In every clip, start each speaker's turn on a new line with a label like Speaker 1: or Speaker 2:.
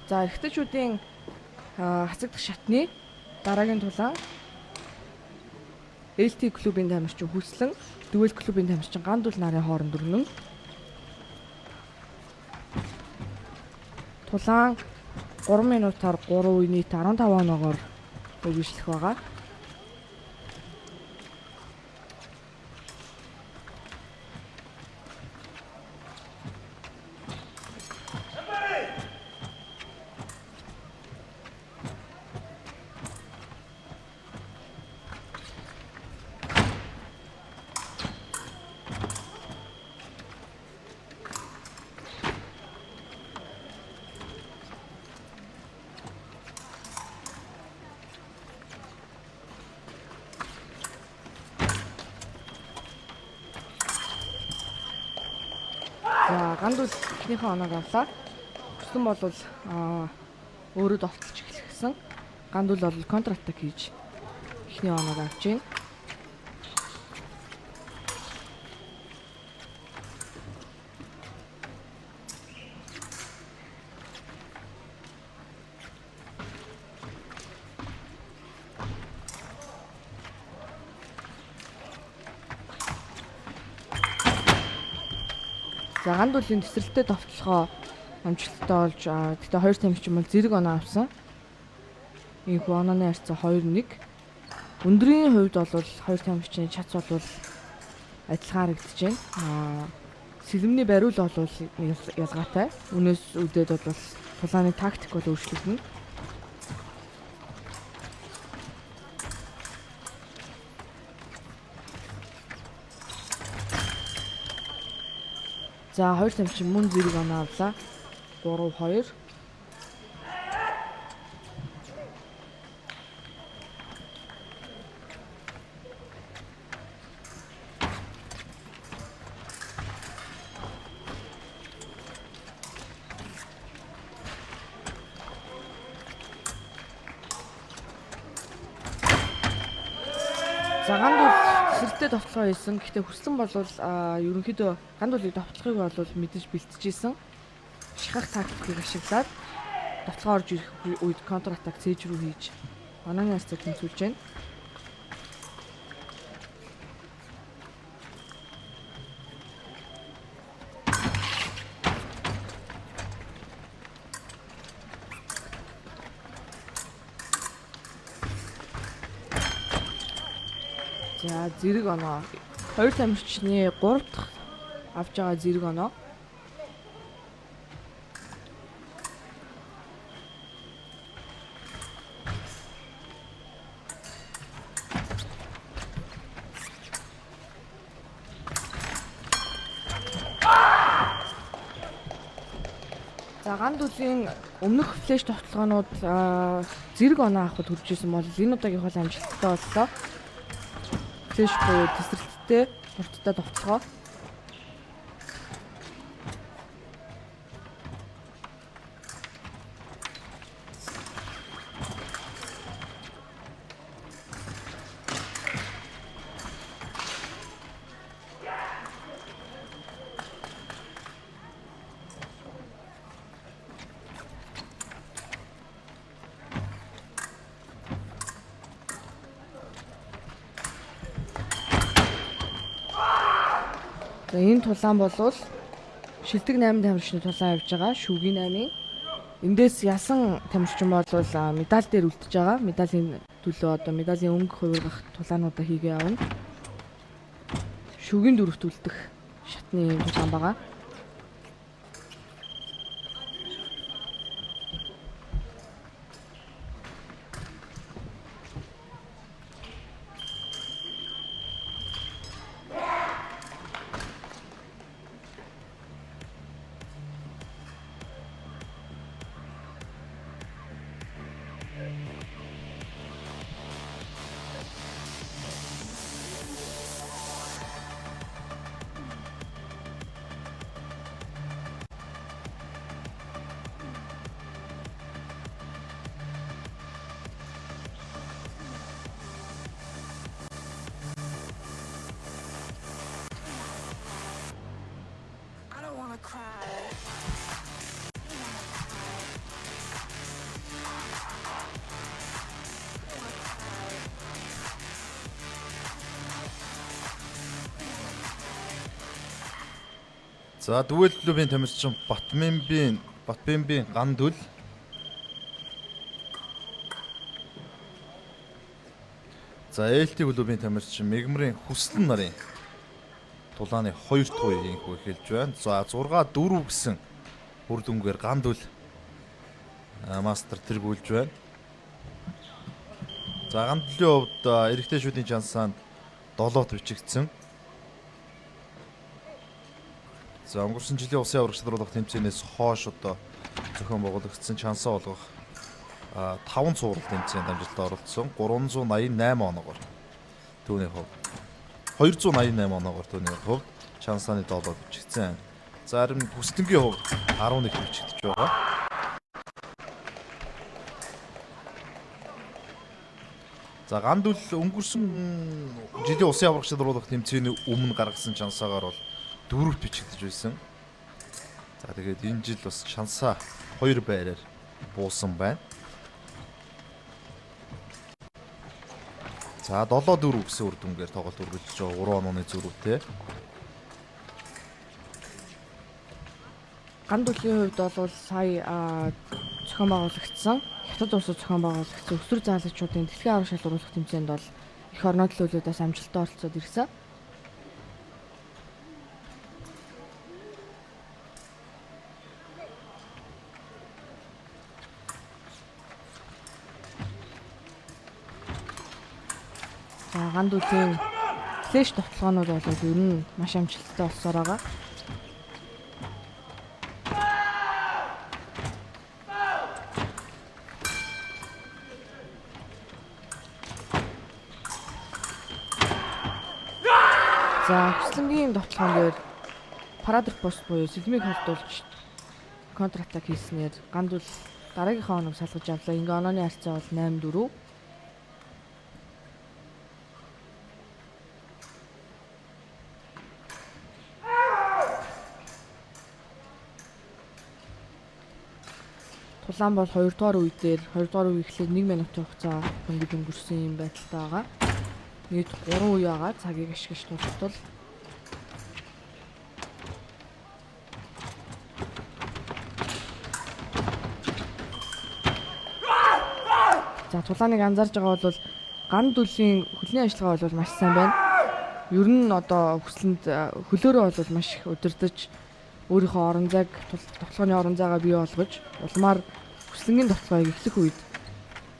Speaker 1: За эрэгтэйчүүдийн хацагдах шатны дараагийн тулаан LT клубын тамирчин Хүслэн, Дүвэл клубын тамирчин Гандул нарын хооронд өрнөн. Тулаан 3 минутаар 3 үе нийт 15 оноогоор үргэлжлэх байгаа. За Гандул эхнийхээ оноог авлаа. Хүслэн бол өөрөө довтолж эхлэх гэсэн. Гандул бол counter attack хийж эхний оноог авч байна. За Гандулын тесрэлттэй довтлохоо амжилттай олж, гэхдээ хоёр тамирчин бол зэрэг оноо авсан. Ийхүү онооны харьцаа 2-1. Өндрийн хувьд бол хоёр тамирчны чац бол адилхан харагдаж байна. Сэлэмний бариул бол ялгаатай. Үүнээс үүдээд бол тулааны тактик бол өөрчлөгдөнө. За хоёр тамирчин мөн зэрэг оноо авлаа. 3-2. За Гандул тесрэлттэй довтлогоо хийсэн. Гэхдээ Хүслэн бол ерөнхийдөө Гандулыг довтлохыг бол мэдэж бэлтжижсэн. Шихах тактикийг ашиглаад довтлогоо орж ирэх үед counter attack цээж рүү хийж онооны харьцааг тэнцвүүлж байна. За зэрэг оноо. Хоёр тамирчны 3 дахь авч байгаа зэрэг оноо. За Гандулын өмнөх flash довтлогоонууд зэрэг оноо авахд хүрч исэн бол энэ удаагийнх бол амжилттай боллоо. Flash буюу тесрэлттэй хурдтай довтлогоо. За энэ тулаан болвол шилдэг 8 тамирчны тулаан явж байгаа. Шүгийн 8-ын. Эндээс ялсан тамирчин бол медаль дээр үлдэж байгаа. Медалийн төлөө одоо медалийн өнгө хувиргах тулаануудаа хийгээ явна. Шүгийн дөрөвт үлдэх шатны тулаан байгаа.
Speaker 2: За Дүгэл клубын тамирчин Батбимбийн Гандүл. За ээлти клубын тамирчин Мегмрийн Хүслэн нарын тулааны 2 дахь үеийн хүү эхэлж байна. За 6-4 гэсэн үр дүнгээр Гандүл мастер тэргүүлж байна. За Гандүлийн хувьд эрэгтэйчүүдийн чансаанд 7-т бичигдсэн. За өнгөрсөн жилийн улсын аварга шалруулах тэмцээнээс хойш одоо зохион байгуулагдсан чансаа олгох 5 цуврал тэмцээнд амжилттай оролцсон. 388 оноогоор түүний хувьд 288 оноогоор түүний хувьд чансааны 7 бичигдсэн. За харин Хүслэнгийн хувьд 11 бичигдэж байгаа. За Гандүл өнгөрсөн жилийн улсын аварга шалруулах тэмцээний өмнө гаргасан чансаагаар бол 4-т бичигдэж байсан. За тэгээд энэ жил бас чансаа 2 байраар буусан байна. За 7-4 гэсэн үр дүнгээр тоглолт үргэлжлэж байгаа 3 онооны зөрүүтэй.
Speaker 1: Гандүлийн хувьд бол сая зохион байгуулагдсан Хятад улсад зохион байгуулагдсан өсвөр залуучуудын дэлхийн аварга шалгаруулах тэмцээнд бол их орноо төлөөлөөдөөс амжилттай оролцоод ирсэн. За Гандүлийн флеш довтлогоонууд бол ер нь маш амжилттай болсоор байгаа. За Хүслэнгийн довтлогоон дээр парадер пост буюу сэлмийг холдуулж контратак хийснээр Гандүл дараагийнхаа оног салгаж авлаа. Ингээ онооны харьцаа бол 8-4. Тулаан бол 2 дугаар үе дээр 2 дугаар үе эхлээд 1 минутын хугацаа хөнгөж өнгөрсөн юм байдалтай байгаа. Нийт 3 үе байгаа. Цагийг ашиглаж тултал. За тулааныг анзаарж байгаа бол Гандүлийн хөлний ажиллагаа бол маш сайн байна. Ер нь одоо хүслэнд хөлөөрөө бол маш их удирдах өөрийнхөө орон зайг довтлогооны орон зайгаа бий болгож улмаар хүслэнгийн довтлогоог эхлэх үед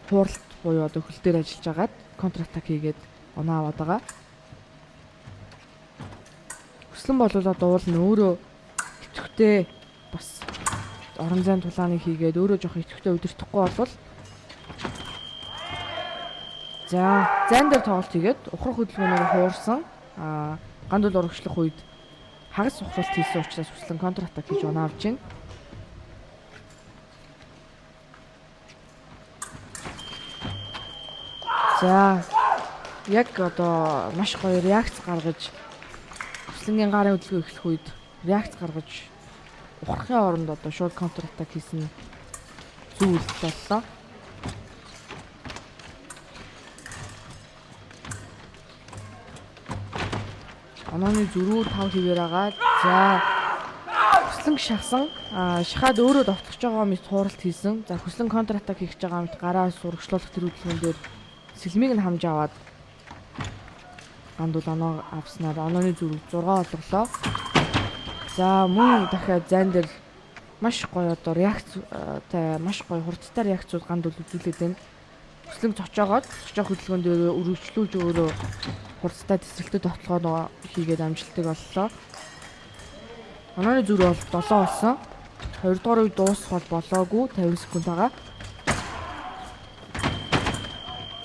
Speaker 1: хууралт буюу одоо хөл дээр ажиллаж агаад контратак хийгээд оноо аваад байгаа. Хүслэн бол одоо уул нь өөрөө идэвхтэй бас орон зайн тулааныг хийгээд өөрөө жоох идэвхтэй удирдахгүй болвол за зайн дээр тоглолт хийгээд ухрах хөдөлгөөнөөр хуурсан. Гандүл урагшлах үед хагас ухралт хийсэн учраас Хүслэн контратак хийж оноо авч байна. За яг одоо маш гоё реакц гаргаж Хүслэнгийн гарын хөдөлгөөн эхлэх үед реакц гаргаж ухрахын оронд одоо шууд контратак хийсэн зөв үйлдэл боллоо. Онооны зөрүү 5 хэвээр байгаа. За Хүслэнг шахсан. Шахаад өөрөө довтлож байгаа мэт хууралт хийсэн. За Хүслэн контратак хийх гэж байгаа мэт гараа сурагчлуулах тэр хөдөлгөөн дээр сэлмийг нь хамж аваад Гандүл оноо авснаар онооны зөрүү 6 олголоо. За мөн дахиад зайн дээр маш гоё одоо реакцтай маш гоё хурдтай реакцууд Гандүл үзүүлээд байна. Хүслэнг цочоогоод цочоох хөдөлгөөн дээр өргөжлүүлж өөрөө хурдтай тесрэлтэд довтлогоо хийгээд амжилтыг оллоо. Онооны зөрүү бол 7 болсон. 2 дугаар үе дуусах бол болоогүй 50 секунд байгаа.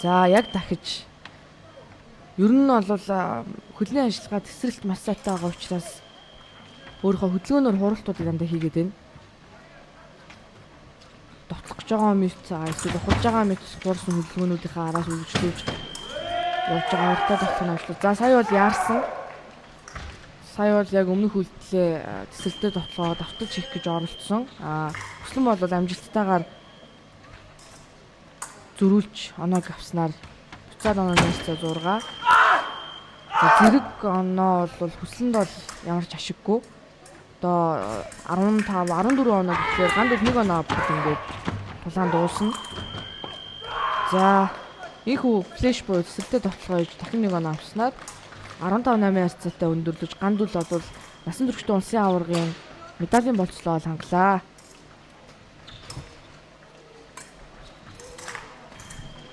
Speaker 1: За яг дахиж ер нь бол хөлний ажиллагаа тесрэлт маш сайтай байгаа учраас өөрийнхөө хөдөлгөөнөөр хуралтуудыг дандаа хийгээд байна. Довтлох гэж байгаа мэт эсвэл ухарж байгаа мэт хуурсан хөдөлгөөнүүдийнхээ араас үргэлжлүүлж явж байгаа уртаа довтлох нь ажиллаа. За сая бол яарсан. Сая бол яг өмнөх үйлдэлээ тесрэлтээ довтлогоо давтаж хийх гэж оролдсон. Хүслэн бол амжилттайгаар зөрүүлж оноог авснаар буцаад онооны харьцаа 6. За зэрэг оноо бол хүслэнд бол ямар ч ашиггүй. Одоо 15 14 оноо гэхлээр Гандүл 1 оноо авах ингээд тулаан дуусна. За, ийхүү flash буюу цэцэрлэгтэй довтолгоо хийж дахин 1 оноо авснаар 15 8 харьцаатай өндөрлөж, Гандүл бол насан туршид улсын аваргын медалийн болцлоо хангалаа.